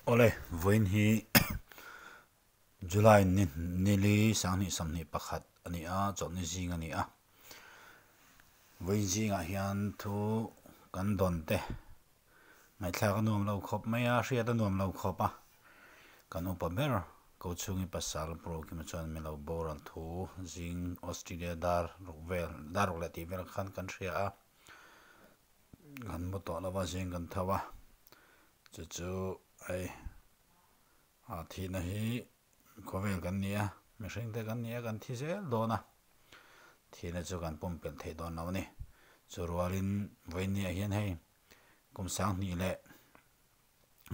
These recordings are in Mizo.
Awle, vawiin hi July ni nili sanghnih sawmhnih pakhat a ni a, chawlhni zing a ni a. Vawiin zingah hian thu kan dawn te ngaihthlak a nuam lo khawp mai a, hriat a nuam lo khawp a. Kan upa ber ko chhungi pasal Pro Kima chuan min lo boral thu zing Australia dar ruk vel dar ruk leh tih vel khan kan hria a. Kan mu tawh lova zing kan tho a, chu chu hei ah thihna hi khawvel kan ni a, mihring te kan ni a kan thi zel dawn a, thihna chu kan pumpelh theih dawn lo a ni. Chu rualin vawinia hian hei kum sanghnih leh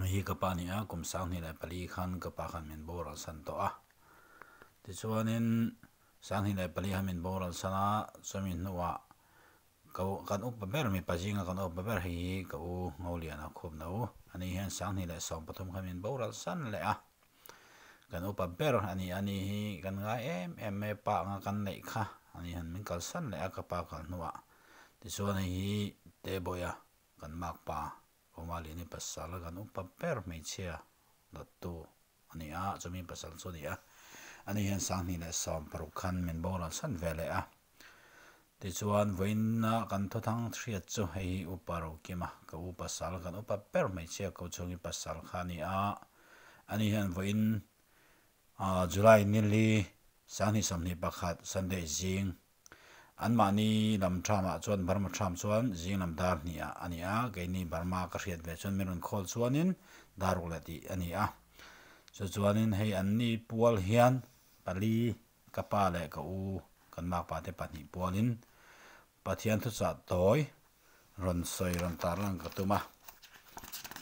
hei hi ka pa a ni a, kum sanghnih leh pali khan ka pa khan min boral san tawh a, tichuanin sanghnih leh pali khan min boral san a, chumi hnuah Ka u, kan upa ber mipa zinga kan upa ber hei hi ka u Ngoliana khup no a ni hian 20 leh 13 khan min boral san leh a. Kan upa ber a ni a ni hi kan ngai em em mai pa anga kan neih kha a ni hian min kalsan leh a ka pa kal hnuah. Tichuan hei hi Tebawia kan makpa Kawmaliani pasal kan upa ber hmeichhia dawttu a ni a, chumi pasal chu a ni a. Ani hian 2016 khan min boral san ve leh a. Tichuan, vawiinna kan thuthang hriat chu hei hi Upa Rokima, ka u pasal, kan upa ber hmeichhia ko chhungi pasal kha a ni a. Ani hian vawiin July nili 2021 Sunday zing anmahni lam thamah chuan Burma tham chuan zing lam dar hnih ah a ni a, keini Burma ka hriat ve chuan min rawn call chuanin dar ruk leh tih a ni a. Chu chuanin hei anni pual hian pali Ka pa leh ka u kan makpa te pahnih pualin Pathian thuchah tawi rawn sawi rawn tarlang ka tum a,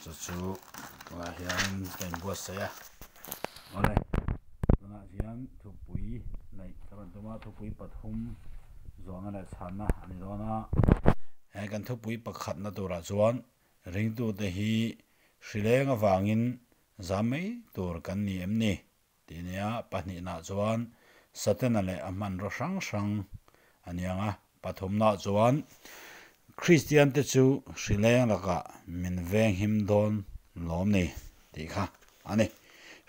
chu chu tunah hian ka inbuatsaih a. Awle, tunah hian thupui neih ka rawn tum a, thupui pathum zawhna leh chhanna a ni dawn a. He kan thupui pakhatna turah chuan ringtute hi hrileng avangin zam mai tur kan ni em ni? Tih nia pahnihna chuan Satana leh a hmanraw hrang hrang a niang a, pathumna chuan Kristiante chu hrileng lakah min venghim dawn lawm ni tih kha a ni.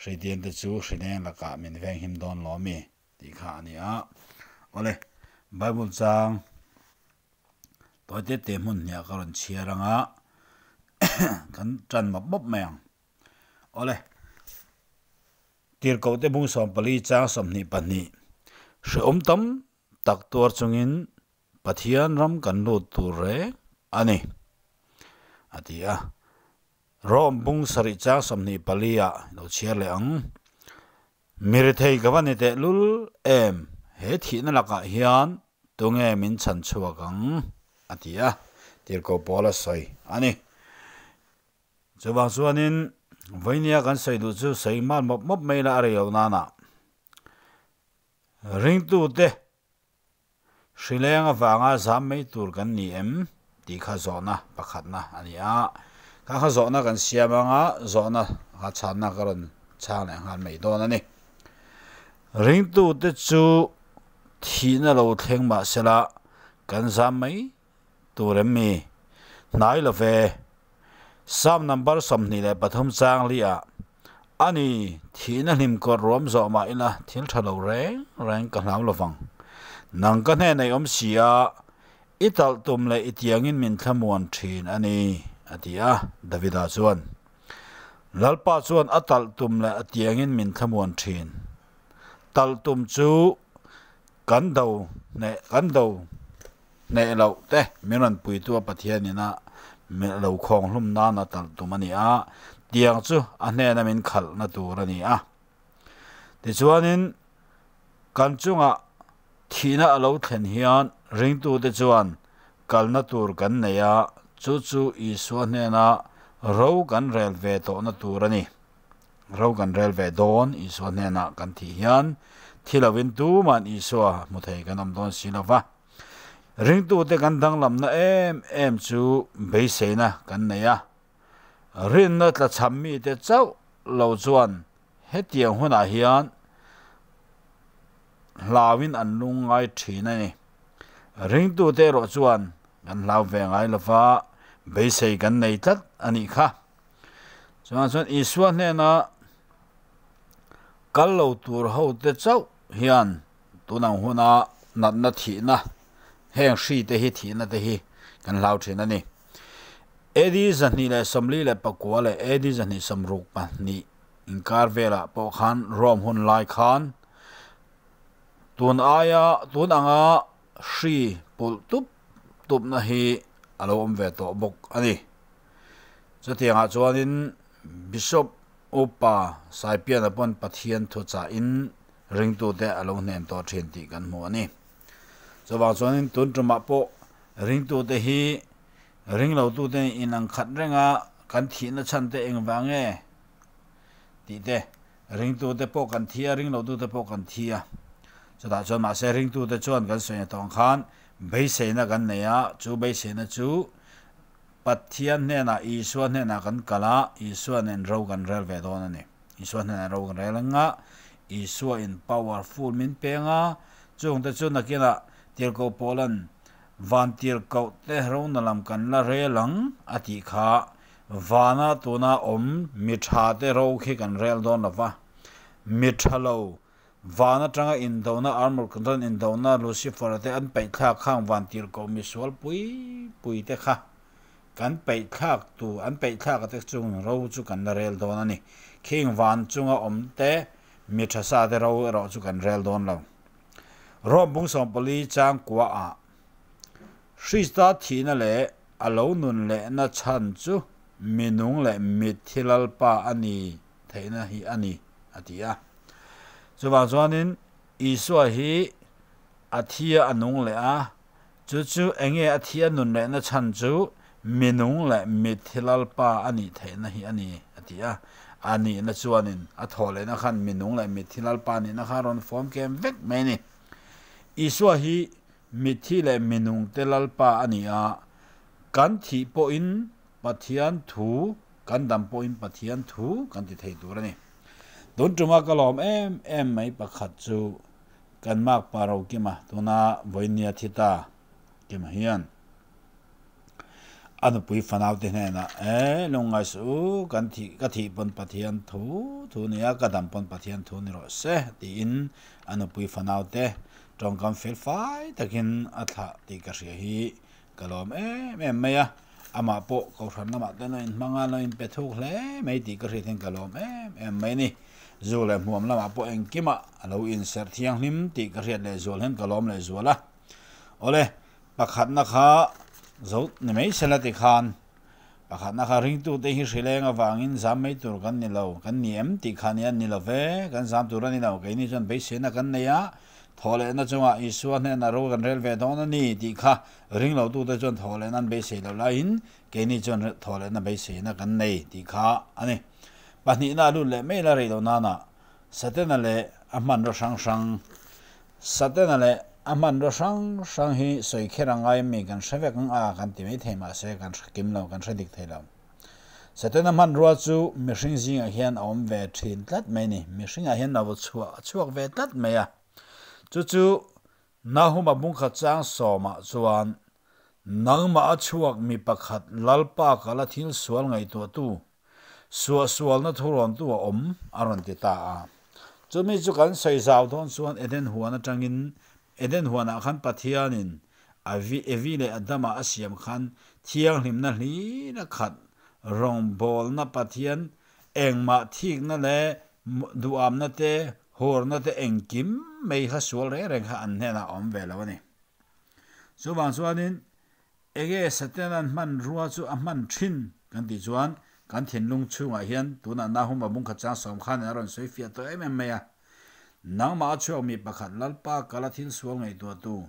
Hristiante chu hrileng lakah min venghim dawn lawm mi tih kha a ni a. Awle, Bible chang tawi te te hmun hniah ka rawn chhiar ang a, kan tan mawp mawp mai ang. Awle, Tirhkohte bung 14 chang 22, Hrehawm tam tak tuar chungin Pathian ram kan lut tur reng a ni, a ti a. Rome bung 7 chang 24 ah lo chhiar leh ang. Mi rethei ka va ni teh lul em, he thihna lakah hian tunge min chhan chhuak ang, a ti a, Tirhkoh Paula sawi a ni. Chuvang chuanin vawinia kan sawi duh chu sawi mal mawp mawp mai ila a rei loh nana ringtute hrileng avanga zam mai tur kan ni em tih kha zawhna pakhatna a ni a. Kha kha zawhna kan siam anga zawhna kha chhanna ka rawn chhang leh nghal mai dawn a ni. Ringtute chu thihna lo thleng mahsela kan zam mai Tur em mi? Hnai lo ve. Psalm number 23 chang li ah, A ni, thihna hlim kawt ruam zawh mah ila thil tha lo reng reng ka hlau lovang. Nang ka hnenah i awm si a, i talh tum leh i tiangin min thlamuan thin a ni, a ti a, Davida chuan. Lalpa chuan a talh tum leh a tiangin min thlamuan thin. Talh tum chu kan do hneh kan do. Hneh loh te min rawn puitu a Pathian ina melh lo khawng hlum nan a talh tum a ni a, tiang chu a hnena min khalhna tur a ni a. Tichuanin kan chungah thihna a lo thlen hian ringtute chuan kalna tur kan nei a, chu chu Isua hnena ro kan rel ve tawhna tur a ni. Ro kan rel ve dawn Isua hnenah kan thih hian thi lovin tuman Isua hmu thei kan awm dawn si lo va. Ringtute kan danglamna em em chu beiseina kan nei a, rinna tlachham mite chauh lo chuan hetiang hunah hian hlauin an lungngai thin a ni. Ringtute erawh chuan kan hlau ve ngai lova, beisei kan nei tlat a nih kha. Chuvang chuan Isua hnena kal lo tur ho te chauh hian tunang huna natna thihna heng hri te hi thihna te hi kan hlau thin a ni. AD 249 leh AD 262 inkar velah pawh khan Rome hun lai khan tun aia tun anga hri pulh tup tupna hi a lo awm ve tawh bawk a ni. Chutiangah chuanin Bishop Upa Saipiana pawn Pathian thuchahin ringtute a lo hnem tawh thin tih kan hmu a ni. Chuvang chuanin tun tumah pawh ringtute hi ringlotute inang khat renga kan thihna chhan te engvang nge tih te, ringtute pawh kan thi a, ringlotute pawh kan thi a. Chutah chuan mahse ringtute chuan kan sawi tawh ang khan beiseina kan nei a, chu beiseina chu Pathian hnenah, Isua hnenah kan kal a, Isua nen ro kan rel ve dawn a ni. Isua hnenah ro kan rel ang a, Isua in powerful min peng a, chungte chu nakinah Tirhkoh Paula'n van tirhkoh te rona lam kan la rel ang a tih kha vana tuna awm mi tha te ro khi kan rel dawn lo va, mi tha lo Van atanga indona armor kan indona Lucifer-a te an peih thlak khang van tirhkoh misual pui pui te kha kan peih thlak tu an peih thlak a te chung ro chu kan la rel dawn a ni. Khing van chunga awm te mi tha sa te ro erawh chu kan rel dawn lo. Rome bung 14 chang kua ah Hrista thihna leh a lo nun lehna chhan chu minung leh mitthi Lalpa a ni theihna hi a ni, a ti a. Chuvang chuanin Isua hi a thi a nung leh a, chu chu enge a thi a nun lehna chhan chu minung leh mitthi Lalpa a nih theihna hi a ni, a ti a. A nihna chuanin a thawh lehna khan minung leh mitthi Lalpa nihna kha a rawn fawm kem vek mai a ni. Isua hi mitthi leh minungte Lalpa a ni a, kan thih pawhin Pathian thu kan dam pawhin Pathian thu kan ti thei tur a ni. Tun tuma ka lawm em em mai pakhat chu kan makpa Rokima tuna vawinia thi ta Kima hian a nupui fanau te hnenah e lungngai suh u kan thih ka thih pawn Pathian thu thu nia ka dam pawn Pathian thu ni rawh se tiin a nupui fanau te tawngkam fel fai takin a thlah tih ka hria hi Ka lawm em em mai a, amah pawh kohhran lamah te lo inhmang a, lo inpe thuk hle mai tih ka hriat hian ka lawm em em mai a ni. Zu leh hmuam lamah pawh engkimah a lo inserh thianghlim tih ka hriat leh zual hian ka lawm leh zual a. Awle, pakhatna kha zo ni mai sela ti khan, pakhatna kha ringtute hi hrileng avangin zam mai tur kan ni lo, kan ni em tih kha nia ni lo ve, kan zam tur a ni lo, keini chuan beiseina kan nei a, Thawhlehna chungah Isua hnenah ro kan rel ve dawn a ni tih kha ringlotute chuan thawhlehna an beisei loh laiin keini chuan thawhlehna beiseina kan nei tih kha a ni. Pahnihna a lut leh mai la rei loh nana Satena leh a hmanraw hrang hrang Satena leh a hmanraw hrang hrang hi sawi kher a ngai mi kan hre vek ang a kan ti mai thei mahse kan hre kim lo kan hre dik thei lo. Setana hmanrua chu mihring zingah hian a awm ve thin tlat mai a ni. Mihringah hian a chhuah a chhuak ve tlat mai a. Chu chu Nahuma bungkhat chang sawmah chuan, Nangmah a chhuak mi pakhat Lalpa kala thil sual ngaihtuahtu, suahsualna thurawntu a awm, a rawn ti ta a. Chumi chu kan sawi zau dawn chuan Eden huan atangin Eden huanah khan Pathianin Avi, Evi leh Adama a siam khan thianghlimna hlir a khat, rawngbawlna Pathian engmah thikna leh duhamna te, hawrna te engkim mai kha sual reng reng kha an hnenah a awm ve lo a ni. Chuvang chuanin enge Satanan hmanrua chu a hman thin kan tih chuan kan thinlung chhungah hian tunah Nahum a bungkhat chang sawm khanin a rawn sawi fiah tawh em em mai a. Nangmah a chhuak mi pakhat Lalpa kala thil sual ngaihtuahtu,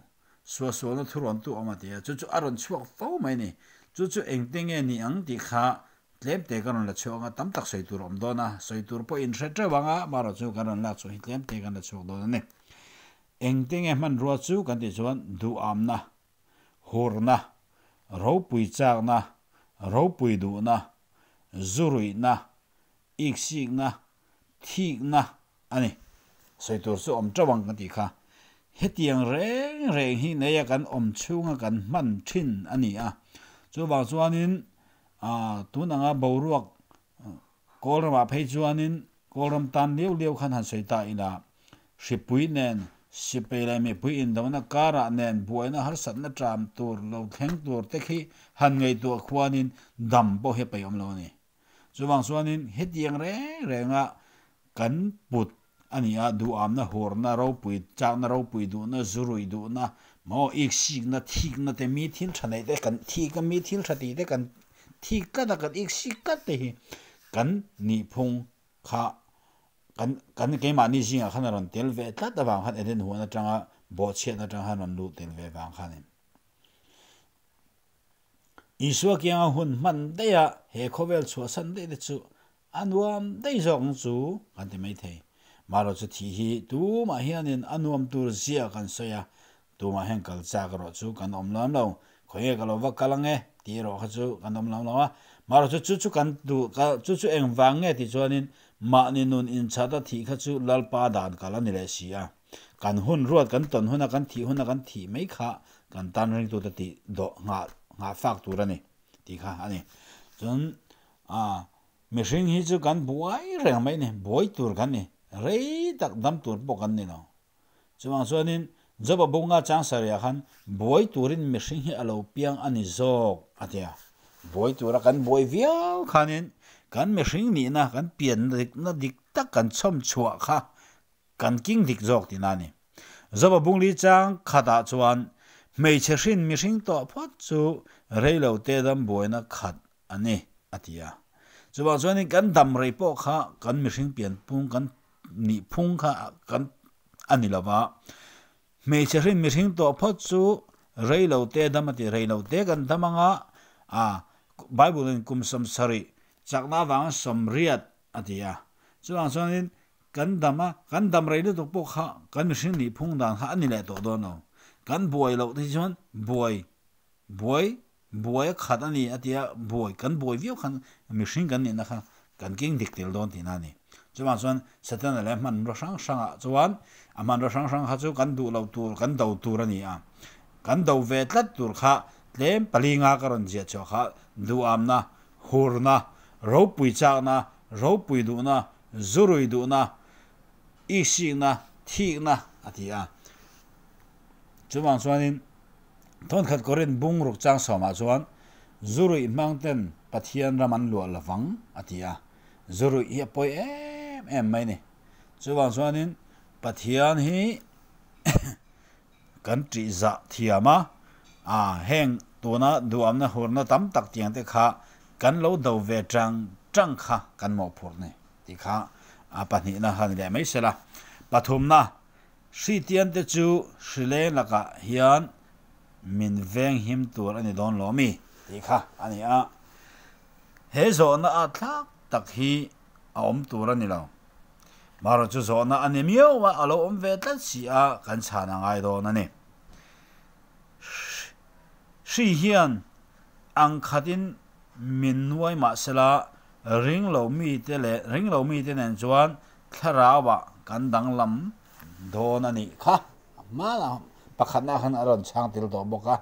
suahsualna thurawntu awm a ti a, chu chu a rawn chhuak fo mai a ni. Chu chu engte nge ni ang tih kha tlemte ka rawn la chhuak ang a, tam tak sawi tur a awm dawn a, sawi tur pawh inhre teuh ang a, amaherawh chu kan rawn lak chhuah hi tlemte kan la chhuak dawn a ni. Engte nge hmanrua chu kan tih chuan duhamna, hurna, ropui chakna, ropui duhna, zuruihna, iksikna, thikna a ni. Sawi tur chu awm teuh ang ka tih kha. Hetiang reng reng hi neia kan awm chhunga kan hman thin a ni a. Chuvang chuanin tun anga boruak Kawlramah phei chuanin Kawlram tan liau liau khan han sawi ta ila, hripui nen, sipei leh mipui indona karah nen buaina harsatna ṭam tur lo thleng tur te khi han ngaihtuah khuanin dam pawh hi a peihawm lo a ni. Chuvang chuanin hetiang reng renga kan put a ni a, duhamna, hurna, ropui chakna, ropui duhna, zurui duhna, maw iksikna, thikna te, mi thil tha neih te kan thik a, mi thil tha tih te kan thik tlat a, kan iksik tlat te hi kan nihphung kha kan kan keimahni zingah khan a rawn tel ve tlat avang khan Eden huan atanga bawhchhiatna atang khan rawn lut tel ve vang khanin. Isua kianga hun hman daih a, he khawvel chhuahsan daih te chu a nuam daih zawk ang chu kan ti mai thei. Marawh chu thih hi tumah hianin a nuam tur zia kan sawi a, tumah hian kal chak erawh chu kan awm lam lo. Khawihnge ka lo va kal ange tih erawh kha chu kan awm lam lo a. Marawh chu chu chu kan duh chu chu engvang nge tih chuanin mahni nun inchhat a thih kha chu Lalpa dan kal a ni leh si a. Kan hun ruat kan tawn huna kan thih huna kan thih mai kha kan tan ringtute tih dawh nghah nghah fak tur a ni tih kha a ni. Chuan ah mihring hi chu kan buai reng mai a ni, buai tur kan ni, rei tak dam tur pawh kan ni lo. Chuvang chuanin Joba bunga chang sarih ah khan buai turin mihring hi a lo piang a ni zawk a ti a. Buai tura kan buai viau khanin kan mihring nihna kan pian na dik tak kan chhawm chhuah kha Kan king dik zawk tihna a ni. Zoba bungli chang khatah chuan hmeichhe hrin mihring tawh phawt chu reilo te dam buaina khat a ni, a ti a. Chuvang chuanin kan dam rei pawh kha kan mihring pian phung kan nih phung kha kan a ni lova, hmeichhe hrin mihring tawh phawt chu reilo te dam a ti, reilo te kan dam anga a Bible in kum 70 chakna avanga 80 a ti a. Chuvang chuanin Kan dam a, kan dam rei lutuk pawh kha kan mihring nih phung dan kha a ni leh tawh dawn lo. Kan buai loh te hi chuan buai, buai, buai a khat a ni a tia buai, kan buai viau khan mihring kan nihna kha kan keng dik tel dawn tihna a ni. Chuvang chuan Setana leh hmanraw hrang hrangah chuan a hmanraw hrang hrang kha chu kan duh loh tur, kan do tur a ni a. Kan do ve tlat tur kha tlem palinga ka rawn ziah chhuah kha duhamna, hurna, ropui chakna, ropui duhna, Zurui duhna, ihsikna, thikna a ti a. Chuvang chuanin Thawnkhat Korin bung ruk chang sawmah chuan Zuruih hmang ten Pathian ram an luah lovang a ti a. Zuruih hi a pawi em em mai ni. Chuvang chuanin Pathian hi kan ṭih zah thiam a, a heng tuna duhamna hurna tam tak tiang te kha kan lo do ve ṭang ṭang kha kan mawhphurh ni tih kha a pahnihna kha ni leh mai se la. Pathumna, Hritian te chu hrileng lakah hian min veng him tur a ni dawn lo mi tih kha a ni a. He zawhna a thlak tak hi a awm tur a ni lo. Marawh chu zawhna a ni miau a, a lo awm ve tlat si a, kan chhan a ngai dawn a ni. Hri hian ang khatin min nuai mah sela, ring lo mite leh ring lo mite nen chuan thlarauah kan danglam dawn a nih kha. A hmanah pakhatna khan a rawn chhang tel tawh bawk a.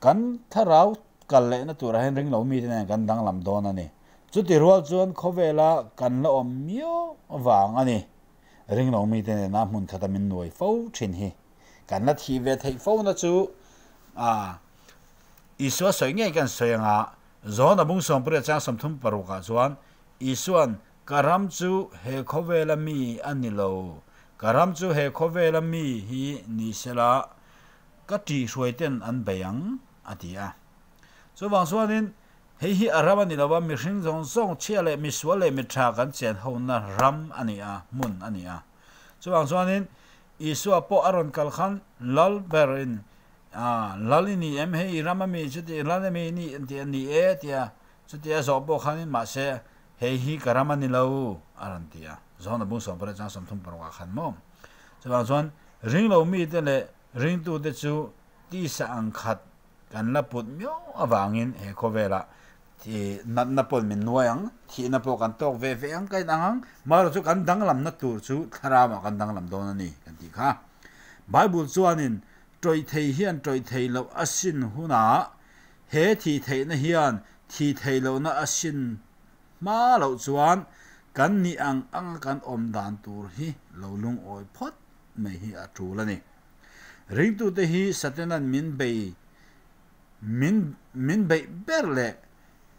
Kan thlarau kal lehna turah hian ring lo mite nen kan danglam dawn a ni. Chuti rual chuan khawvela kan la awm miau vang a ni. Ring lo mite nena hmun khata min nuai fo thin hi. Kan la thih ve theih fo na chu a Isua sawi ngei kan sawi anga John-a bung sawmpariat chang 36 ah chuan Isua'n Ka ram chu he khawvela mi a ni lo, ka ram chu he khawvela mi hi ni sela, Ka ṭihhruaiten an bei ang, a ti a. Chuvang chuanin, hei hi a ram a ni lo a, mihring zawng zawng chhia leh misual leh miṭha kan chen hona ram a ni a, hmun a ni a. Chuvang chuanin, Isua pawh a rawn kal khan lal berin, A, lal i ni em hei, i ram a mi chuti, lal emi i ni an ti a, ni e tia, chuti a zawh pawh khanin mahse, hei hi ka ram a ni lo, a rawn ti a. John-a bung 18 chang 36 ah khan maw? Chuvang chuan, ringlo mite leh Ringtute chu tisa ang khat kan la put miau avangin he khawvelah thi natna pawh min nuai ang, thihna pawh kan tawk ve ve ang ka inang ang, mahrawh chu kan danglamna tur chu thlarauah kan danglam dawn a ni kan tih kha. Bible chuanin tawih thei hian tawih thei loh a sin hunah he thih theihna hian thih theih lohna a sin. hma loh chuan kan nih ang anga kan awm dan tur hi lo lungawi phawt mai hi a tul a ni. Ringtute hi Satanan min bei min min beih ber leh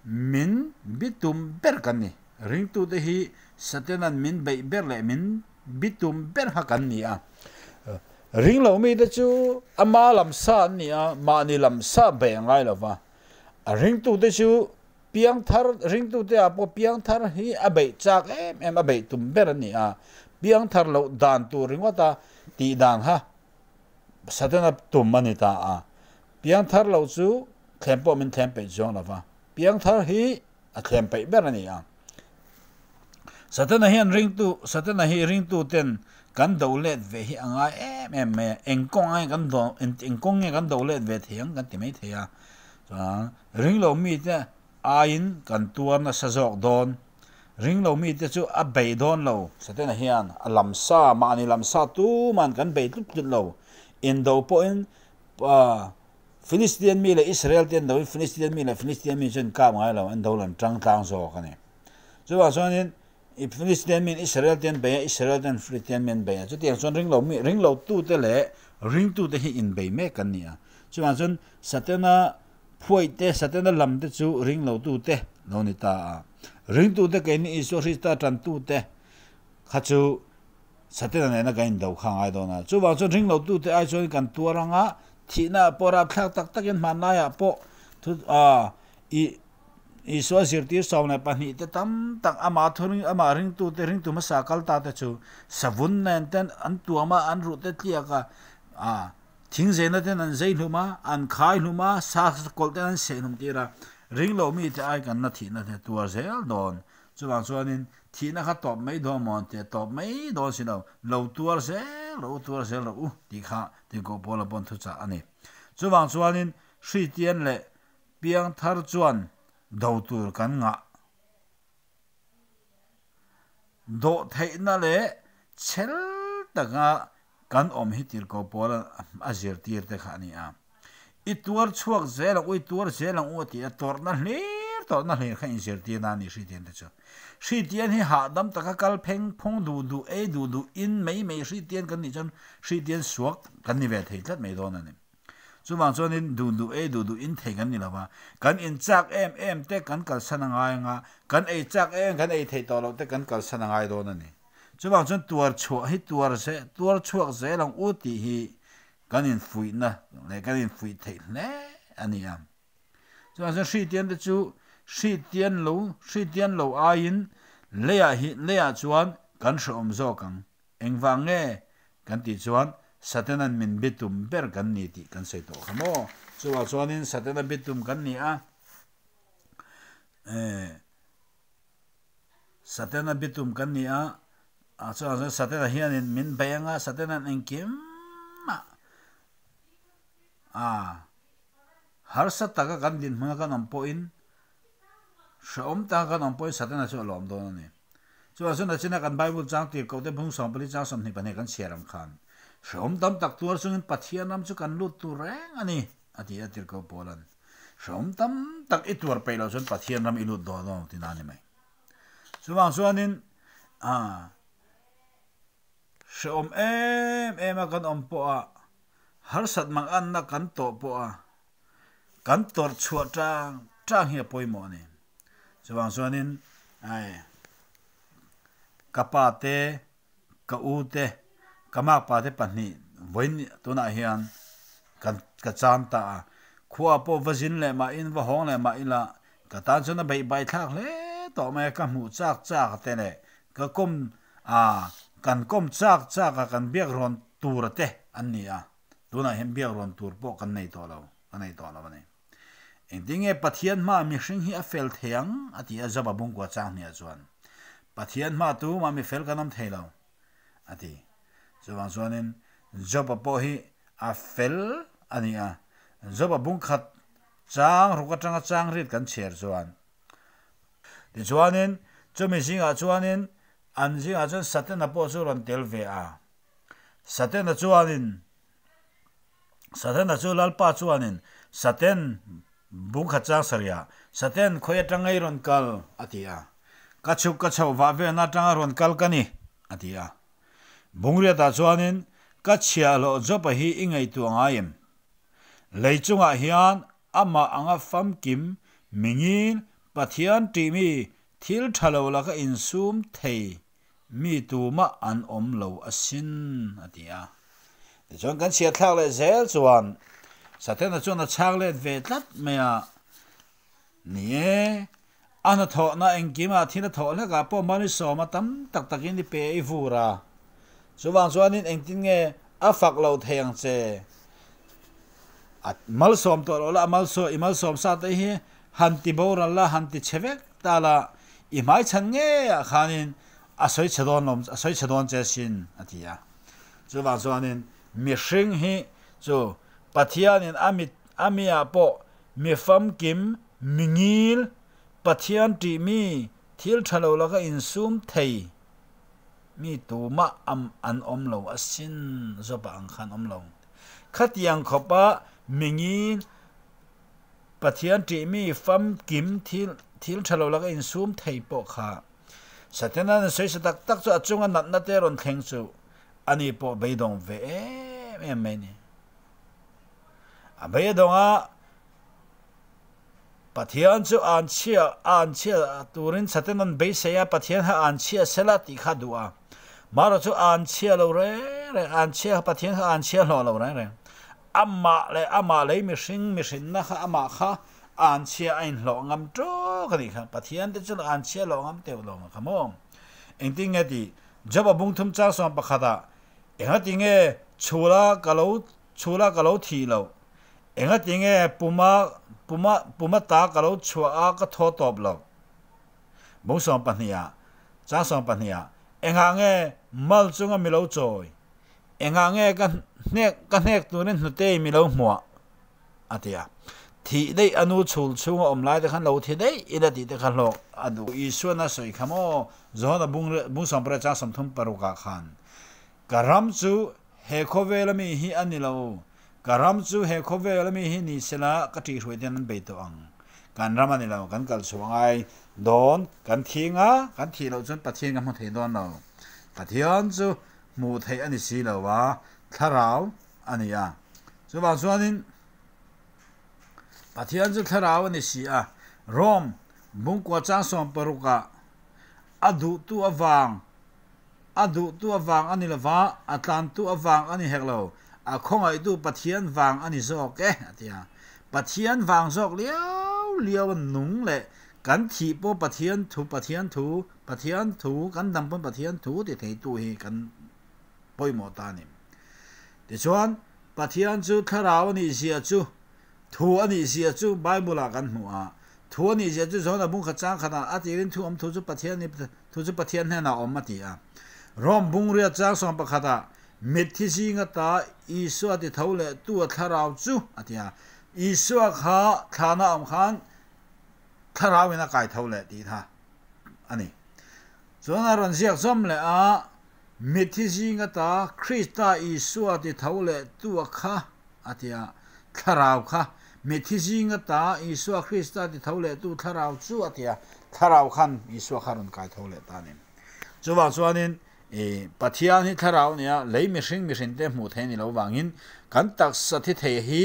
min bitum ber kan ni. Ringtute hi Satanan min beih ber leh min bitum ber kha kan ni a. Ring lo mite chu ama lam sa an ni a, mahni lam sa beih a ngai lo va. A ringtute chu piangthar, ringtute ah pawh piangthar hi a beih chak em em, a beih tum ber a ni a. Piangthar loh dan tur ringawt a tih dan kha Satana tum a ni ta a. Piangthar loh chu thlem pawh min thlem peih chuang lo va. Piangthar hi a thlem peih ber a ni a. Satana hian ringtu, Satana hi ringtu ten kan do let ve hi a ngai em em mai a, eng kawng nge kan do, eng kawng nge kan do let ve thei ang kan ti mai thei a. Chuan ringlo mite aiin kan tuar nasa zawk dawn. Ringlo mite chu a bei dawn lo. Satana hian a lamsa, mahni lamsa tuman kan bei tlut tlut lo. Indo pawhin Philistian mi leh Israel te an do in Philistian mi leh Philistian mi chu an kap ngai lo, an do lan tang tlang zawk a ni. Chuvang chuanin i Philistian mi in Israel te an bei a, Israel ten Philistian mi an bei a. Chutiang chuan ringlo mi, ringlo tute leh ringtute hi inbei mek kan ni a. Chuvang chuan Satana phuaih te, Satana lam te chu ringlo tute lo ni ta a. Ringtute keini Isua Krista tantute kha chu Satena nena kan indo kha a ngai dawn a. Chuvang chuan ring lotute ai chuan kan tuar anga thihna ah pawh rapthlak tak takin hmanlaiah pawh thu ah i Isua zirtir 12 te tam tak ama thu ring amah ringtute ringtu hmasa kal ta te chu savun nen ten an tuam a an ruh te tliak a ah thing zeina ten an zei hlum a an khai hlum a sa kawlh ten an seh hlum tir a ring lo mite ai kan la thihna te tuar zel dawn. Chuvang chuanin thihna kha tawp mai dawn maw an ti a, tawp mai dawn si lo, lo tuar zel rawh u, tuar zel rawh u tih kha Tirhkoh Paula pawn thuchah a ni. Chuvang chuanin Hristian leh Piangthar chuan do tur kan ngah dawh theihna leh chhel taka kan awm hi Tirhkoh Paula a zirtir te kha a ni a. I tuar chhuak zel ang u, i tuar zel ang u a ti a, tawrhna hlir tawrhna hlir kha inzirtir na a ni Hritian te chu. Hritian hi hahdam taka kal pheng phung duh duh, ei duh duh, in mai mai Hritian kan nih chuan Hritian suak kan ni ve thei tlat mai dawn a ni. Chuvang chuanin duh duh ei duh duh in thei kan ni lo va, kan in chak em em te kan kalsan a ngai ang a, kan ei chak em kan ei theih tawh loh te kan kalsan a ngai dawn a ni. Chuvang chuan tuar chhuah hi tuar ze tuar chhuak zel ang u tih hi kan infuihna leh kan infuih theih hle a ni a. Chuvang chuan Hriatian te chu Hriatian lo Hriatian lo aiin leiah hi leiah chuan kan hrehawm zawk ang. Engvang nge kan tih chuan Satanan min bitum ber kan ni tih kan sawi tawh kha maw. Chuvang chuanin Satana bitum kan ni a. Eh. Satana bitum kan ni a, ah chuan chuan Satana hianin min bei anga Satana'n engkim mah ah harsa taka kan dinhmuna kan awm pawhin hrehawm taka kan awm pawhin Satana chu a lawm dawn a ni. Chuan chuan nachina kan Bible chang tir koh te bung 14 chang 22 kan chhiar ang khan hrehawm tam tak tuar chungin Pathian ram chu kan lut tur reng a ni a ti a tirhkoh Paula'n. Hrehawm tam tak i tuar peih loh chuan Pathian ram i lut dawn dawn tihna a ni mai. Chuvang chuanin ah hrehawm em em a kan awm pawh a, harsat mang anna kan tawh pawh a, kan tawrh chhuah tang tang hi a pawimawh a ni. Chuvang chuanin ai ka pa te, ka u te, ka makpa te pahnih vawiin tunah hian kan ka cham ta a, khua pawh va zin leh mah in va hawng leh mah ila ka tan chuan a beih bai thlak hle tawh mai a, ka hmuh chak chak te leh ka kawm a kan kawm chak chak a kan biak rawn tur te an ni a, tunah hian biak rawn tur pawh kan nei tawh lo, ka nei tawh lo a ni. Engtin nge Pathian hma mihring hi a fel thei ang? a ti a, Job-a bungkua chang hniah chuan, Pathian hma tu mah mi fel kan awm thei lo, a ti. Chuvang chuanin Job-a pawh hi a fel a ni a, Job-a bungkhat chang ruk atanga chang riat kan chhiar chuan. Tichuanin chumi zingah chuanin an zingah chuan Satana pawh chu rawn tel ve a. Satana chuanin Satena chu Lalpa chuanin, Saten, bungkhat chang sarih ah, Saten, khawi atang ngei rawn kal? a ti a. Ka chhuk ka chhoh vah velna atanga rawn kal ka ni, a ti a. Bungriatah chuanin ka chhiahhlawh Job-a hi i ngaihtuah ngai em? Lei chungah hian amah anga famkim mingin Pathian tihmi thil tha lo laka insum thei mi tumah an awm lo asin, a ti a. Tichuan kan chhiatthlak leh zel chuan Satena chuan a chhak let ve tlat mai a. Ni e, a hnathawhna engkimah thil a thawh hlekah pawh mani sawma tam tak takin i pe i vur a. Chuvang chuanin engtin nge a fak lo thei ang che? A malsawm tawh loh la, a malsawm, i malsawm sa te hi han ti boral la, han ti chhe vek ta la, i hmaichhan ngeiah khanin a sawi chhe dawn lo, a sawi chhe dawn che sin, a ti a. Chuvang chuanin mihring hi chu Pathianin a mit, a miah pawh Mi famkim, mi ngil, Pathian ṭih mi, thil ṭha lo laka insum thei mi tumah am an awm lo asin zawpa ang khan awm lo. Khatiang khawpa mi ngil, Pathian ṭih mi, famkim, thil thil ṭha lo laka insum thei pawh kha Satana an sawi sa tak tak chu a chunga natna te rawn thleng chu ani pawh beidawng ve em em mai a ni. A beidawng a, Pathian chu an chhia an chhia turin Satan an beisei a, Pathian kha an chhia sela tih kha a duh a. Marawh chu an chhia lo reng reng, an chhia kha Pathian kha an chhia hlawh lo reng reng. Amah leh amah lei mihring mihrinna kha amah kha an chhia a inhlawh ngam ṭawk a nih kha. Pathian te chu an chhia hlawh ngam teuh lo kha maw? Engtin nge tih? Job-a bungthum chang 11-ah, Engatinge chhula ka lo Chhula ka lo thih loh. Engatinge puma puma puma ta ka lo chhuah a ka thaw tawp loh. Bung 12 ah, chang 12 ah, engah nge mal chunga mi lo chawi? Engah nge ka hnek ka hnek turin hnutei mi lo hmuah? A ti a. Thih daih a nu chhul chhunga awm lai te khan lo thi daih ila tih te kha hlawk a duh. Isuan a sawi kha maw? Johana bung bung 18 chang 36 ah khan ka ram chu He khawvela mi hi a ni lo. Ka ram chu he khawvela mi hi ni sela ka ṭihhruai ten an bei tawh ang. Kan ram a ni lo, kan kal chhuah ngai dawn, kan thi nga, kan thih loh chuan Pathian kan hmu thei dawn lo. Pathian chu hmuh theih a ni si lo a, thlarau a ni a. Chuvang chuanin Pathian chu thlarau a ni si a, Rome bungkua chang 60 ah a duhtu avang A duhtu avang a ni lova, a tlantu avang a ni hek lo, a khawngaihtu Pathian vang a ni zawk e, a ti a. Pathian vang zawk liau liau a nung leh kan thih pawh Pathian thu, Pathian thu, Pathian thu, kan dam pawn Pathian thu ti theitu hi kan pawimawh ta a ni. Tichuan, Pathian chu thlarau a nih zia chu, thu a nih zia chu Bible-ah kan hmu a. Thu a nih zia chu John-a bung khat chang khatah a tirin thu awm thu chu Pathian ni Thu chu Pathian hnenah awm a ti a. Rome bungria chang 11 ah, Mitthi zinga ta Isua ti tho leh tu a thlarau chu a ti a. Isua kha thlana awm khan thlarau in a kai tho leh tih kha a ni. Chuan a rawn ziak zawm leh a, Mitthi zinga ta Krista Isua ti tho leh tu a kha a ti a. Thlarau kha Mitthi zinga ta Isua Krista ti tho leh tu thlarau chu a ti a, thlarau khan Isua kha rawn kai tho leh ta a ni. Chuvang chuanin i Pathian hi thlarau a ni a, lei mihring mihrinte hmuh theih a ni lo vangin kan taksa thi thei hi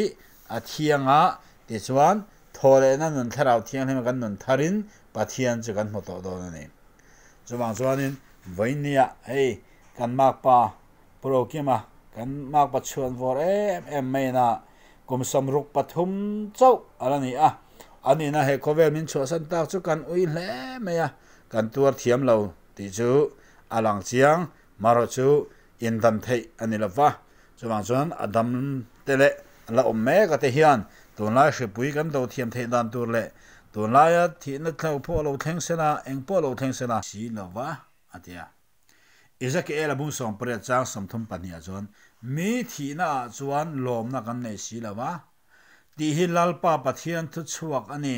a thiang a, tichuan thaw lehna nun thlarau thianghlima kan nun tharin Pathian chu kan hmu tawh dawn a ni. Chuvang chuanin vawinia hei kan makpa Pu Rokima, kan makpa chhuan vawr em em maiin a kum 63 chauh a la ni a. A nihna he khawvel min chhuahsan tak chu kan ui hle mai a, kan tuar thiam lo tih chu a lang chiang, marawh chu indam theih a ni lo va. Chuvang chuan a dam te leh a la awm mek a te hian tunlai hripui kan do thiam theih dan tur leh tunlaia thihna thlo pawh lo thleng sela, eng pawh lo thleng sela, si lo va, a ti a. Ezekiel-a bung 18 chang 32 ah chuan, Mi thihna ah chuan lawmna kan nei si lo va, tih hi Lalpa Pathian thu chhuak a ni.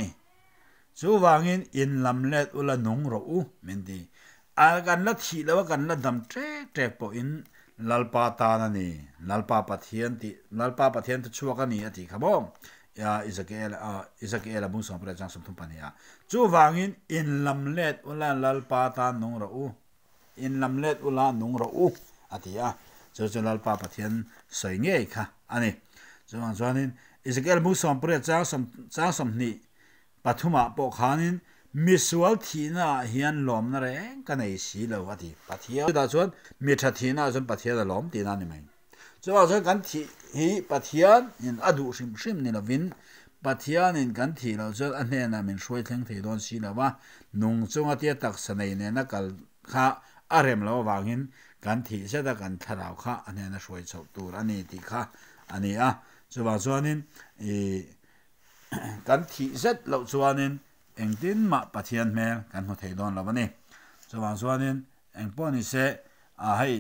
Chuvangin in lam let ula nung rawh u, min ti. A kan la thih lo a, kan la dam ṭek ṭek pawhin Lalpa tan a ni, Lalpa Pathian tih, Lalpa Pathian thu chhuak a ni a tih kha maw? Ezekiel Ezekiel bung 18 chang 32 ah. Chuvangin in lam let ula Lalpa tan nung rawh u. In lam let ula nung rawh u a ti a. Chu chu Lalpa Pathian sawi ngei kha a ni. Chuvang chuanin Ezekiel bung 18 chang chang 20 pathumah pawh khanin misual thihna ah hian lawmna reng ka nei si lo a ti. Pathian chutah chuan mi tha thihna ah chuan Pathian a lawm tihna a ni mai. Chuvang chuan kan thih hi Pathian in a duh hrim hrim ni lovin Pathian in kan thih loh chuan a hnenah min hruai thleng thei dawn si lo a, nung chunga tia taksa nei nena kal kha a rem loh avangin kan thih zet a kan thlarau kha a hnena hruai chhoh tur a ni tih kha a ni a. Chuvang chuanin ih kan thih zet loh chuanin engtin mah Pathian hmel kan hmu thei dawn lo a ni. Chuvang chuanin engpawh ni se a hei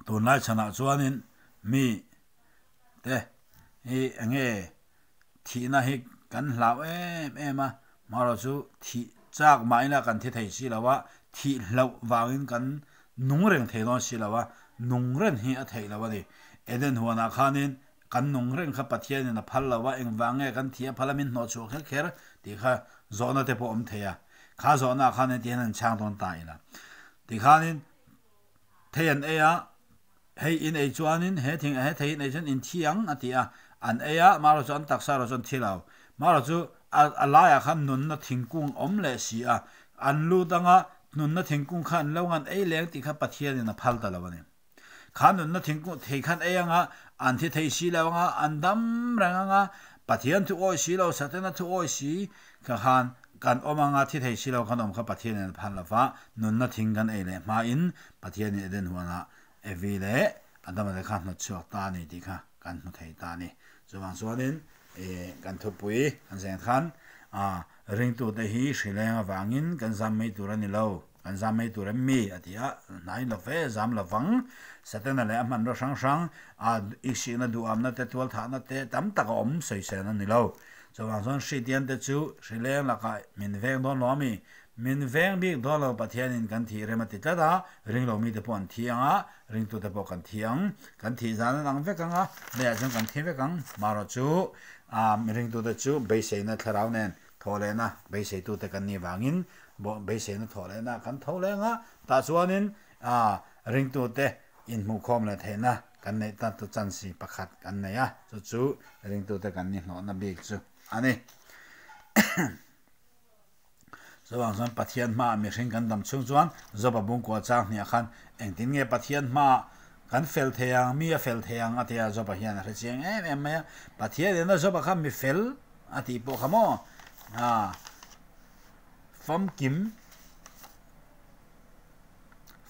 tunlai chhanah chuanin mi te hi enge thihna hi kan hlau em em a, amaherawhchu thih chak mah ila kan thi thei si lo a, thih hlauh vangin kan nung reng thei dawn si lo a, nung reng hi a theih loh a ni. Eden huanah khanin kan nung reng kha Pathianin a phal lo a, engvang nge kan thih a phal a min hnawh chhuah kher kher tih kha zawhna te pawh awm thei a, kha zawhna ah khan heti hian an chhang dawn ta ila. Tikhanin thei an ei a, hei in ei chuanin he thing he thei in ei chuan in thi ang a ti a, an ei a, marawh chu an taksa erawh chu an thi lo. Marawh chu a a laiah khan nunna thingkung awm leh si a, an lut anga nunna thingkung kha an lo ngan ei leng tih kha Pathianin a phal ta lo a ni. Kha nunna thingkung thei khan ei anga, an thi thei si lo anga, an dam reng anga, Pathian thu awi si lo, Satana thu awi si kha khan kan awm anga thi thei si lo kan awm kha Pathianin a phal lo va, nunna thing kan ei leh hmain Pathianin Eden huanah Evi leh Adama te kha hnawt chhuak ta a ni tih kha kan hmu thei ta a ni. Chuvang chuanin kan thupui kan zeng khan ringtute hi hrileng avangin kan zam mai tur a ni lo. Kan zam mai tur em mi? a ti a, hnai lo ve, zam lo vang. Satana leh a hmanraw hrang hrang, a iksihna duhamna te, tualthahna te tam tak a awm sawisel a ni lo. Chuvang chuan Hriatian te chu hrileng lakah min veng dawn lo a mi? Min veng bik dawn lo, Pathianin kan thih rem a ti tlat a, ringlo mite pawh an thi ang a, ringtute pawh kan thi ang. Kan thih zan an ang vek ang a, leiah chuan kan thi vek ang. Marawh chu ringtute chu beiseina thlarau nen thawhlehna beiseitute kan nih vangin Beiseina thawh lehna kan tho leng a, tah chuanin ringtute inhmuhkhawm leh theihna kan neih ta tu chance pakhat kan nei a, chu chu ringtute kan ni hnawhna bik chu a ni. Chuvang chuan Pathian hmaah mihring kan dam chhung chuan Joba bungkua chang hniah khan engtin nge Pathian hmaah kan fel thei ang, mi a fel thei ang a ti a, Joba hian a hre chiang em em mai a, Pathian ina Joba kha mi fel a tih pawh kha maw? Famkim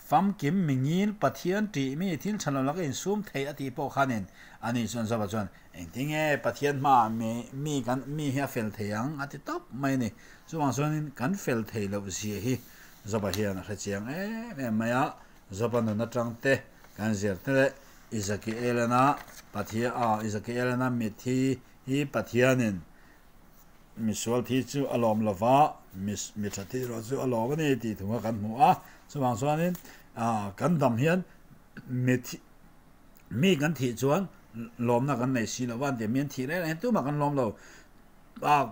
Famkim mingil Pathian tih mi thil tha lo laka insum theih a tih pawh khanin ani chuan Joba chuan engtinge Pathian hmaah mi mi kan mi hi a fel thei ang a ti tawp mai a ni. Chuvang chuanin kan fel thei loh zia hi Joba hian a hre chiang em em mai a, Joba nun atang te kan zir te leh Ezekielana Pathian ah Ezekielana mitthi hi Pathianin Misual thi chu a lawm lo va, mi tha thi erawh chu a lawm a ni tih thu kha kan hmu a. Chuvang chuanin kan dam hian mi thi mi kan thih chuan lawmna kan nei si lo va, an ti a, mi an thih reng reng hian tumah kan lawm lo.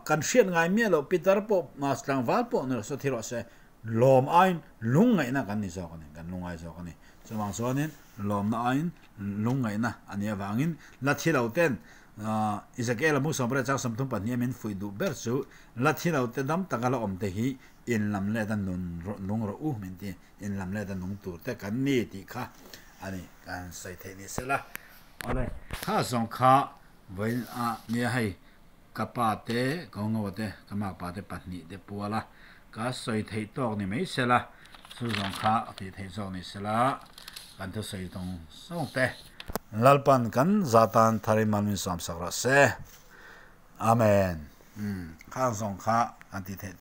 Kan hriat ngai miah loh pitar pawh tlangval pawh ni rawh se thi rawh se lawm aiin lungngaihna kan ni zawk a ni, kan lungngai zawk a ni. Chuvang chuanin lawmna aiin lungngaihna a nih avangin la thi lo ten Ezekiel-a mu 18 chang 32 a min fuih duh ber chu, La thi lo te dam taka la awm te hi in lam let a nun nung rawh u min ti, in lam let a nung tur te kan ni tih kha a ni, kan sawi theih ni sela. Awle, kha zawng kha vawiin a nia hei ka pa te, ka ungawa te, ka makpa te pahnih te pual a, ka sawi theih tawk ni mai sela, chu zawng kha a tih theih zawk ni sela, kan thusawi tawng sawng te. Lalpan kan za tan thar in man min sawm sak rawh se. Amen. Khang zawng kha kan tih theih.